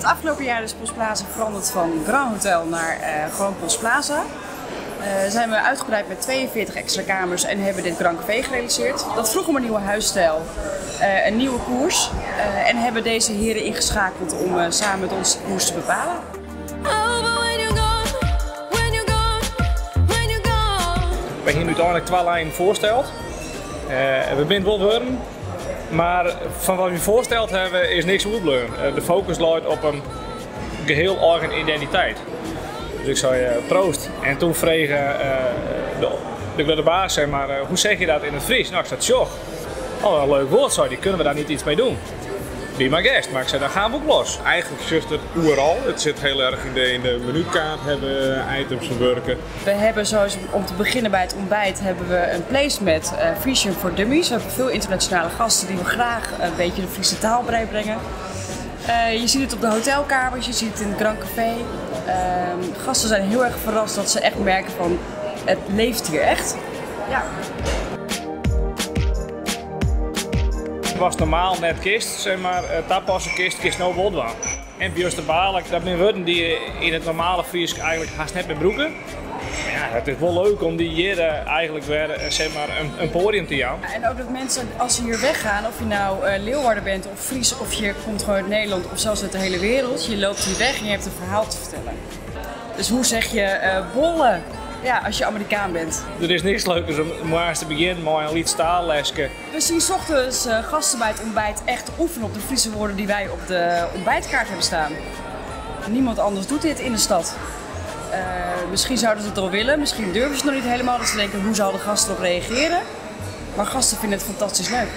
Het afgelopen jaar is Post Plaza veranderd van Grand Hotel naar gewoon Post Plaza. Zijn we uitgebreid met 42 extra kamers en hebben dit Grand Café gerealiseerd. Dat vroeg om een nieuwe huisstijl, een nieuwe koers en hebben deze heren ingeschakeld om samen met ons de koers te bepalen. We hebben uiteindelijk twee lijnen voorgesteld. We zijn wel worden, maar van wat we voorgesteld hebben is niks oerbleun. De focus ligt op een geheel eigen identiteit. Dus ik zei proost. En toen vroeg de grote baas, zeg maar, hoe zeg je dat in het Fries? Nou, ik zei, tjoch. Oh, een leuk woord, zei die. Kunnen we daar niet iets mee doen? Be my guest, maar ik zei, dan gaan we ook los. Eigenlijk zucht het oeral. Het zit heel erg in de menukaart, hebben items verwerken. We hebben, zoals om te beginnen bij het ontbijt, hebben we een placemat Frisian for Dummies. We hebben veel internationale gasten die we graag een beetje de Friese taal bijbrengen. Je ziet het op de hotelkamers, je ziet het in het Grand Café. Gasten zijn heel erg verrast dat ze echt merken van het leeft hier echt. Ja. Het was normaal net kist, zeg maar, tapassen kist, kist nou wodwa. En bjusterbaarlijk, dat zijn woorden die je in het normale Fries eigenlijk haast net meer broeken. Maar ja, het is wel leuk om die hier eigenlijk weer, zeg maar, een podium te jouwen. Ja, en ook dat mensen als ze hier weggaan, of je nou Leeuwarden bent of Fries, of je komt gewoon uit Nederland of zelfs uit de hele wereld, je loopt hier weg en je hebt een verhaal te vertellen. Dus hoe zeg je bollen? Ja, als je Amerikaan bent. Er is niks leukers om maar eens te beginnen met een lied taalleske. We zien 's ochtends gasten bij het ontbijt echt oefenen op de Friese woorden die wij op de ontbijtkaart hebben staan. Niemand anders doet dit in de stad. Misschien zouden ze het al willen, misschien durven ze het nog niet helemaal. Dat ze denken, hoe zal de gasten erop reageren? Maar gasten vinden het fantastisch leuk.